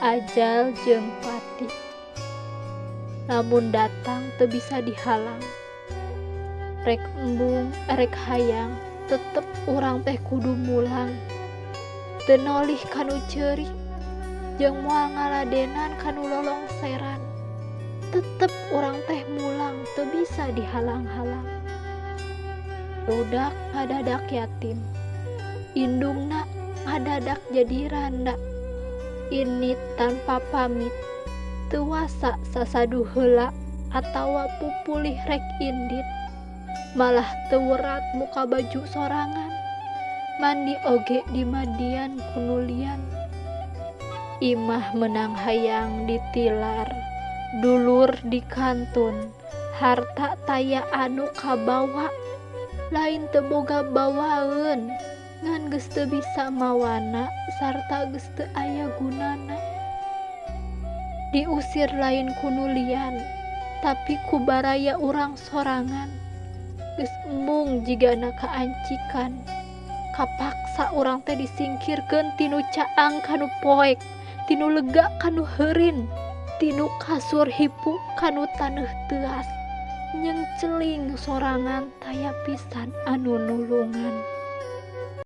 Ajal jeung pati lamun datang teu bisa dihalang. Rek embung erek hayang tetep urang teh kudu mulang. Teu nolih ka nu ceurik jeung moal ngaladenan ka nu lolongseran. Tetep urang teh mulang teu bisa dihalang-halang. Budak ngadadak yatim, indungna ngadadak jadi randa. Indit tanpa pamit, teu wasa sasaduh heula atawa pupulih rek indit. Malah teu werat muka baju sorangan, mandi oge dimandian ku nu lian. Imah meunang hayang ditilar, dulur dikantun, harta taya anu kabawa. Lain teu boga bawaeun, ngan geus teu bisa mawana sarta geus teu aya gunana. Diusir lain ku nu lian, tapi ku baraya urang sorangan. Geus embung jigana kaancikan, kapaksa urang teh disingkirkeun tinu caang ka nu poek, tinu lega ka nu heurin, tinu kasur hipu ka nu taneuh teuas. Nyengceling sorangan taya pisan anu nulungan.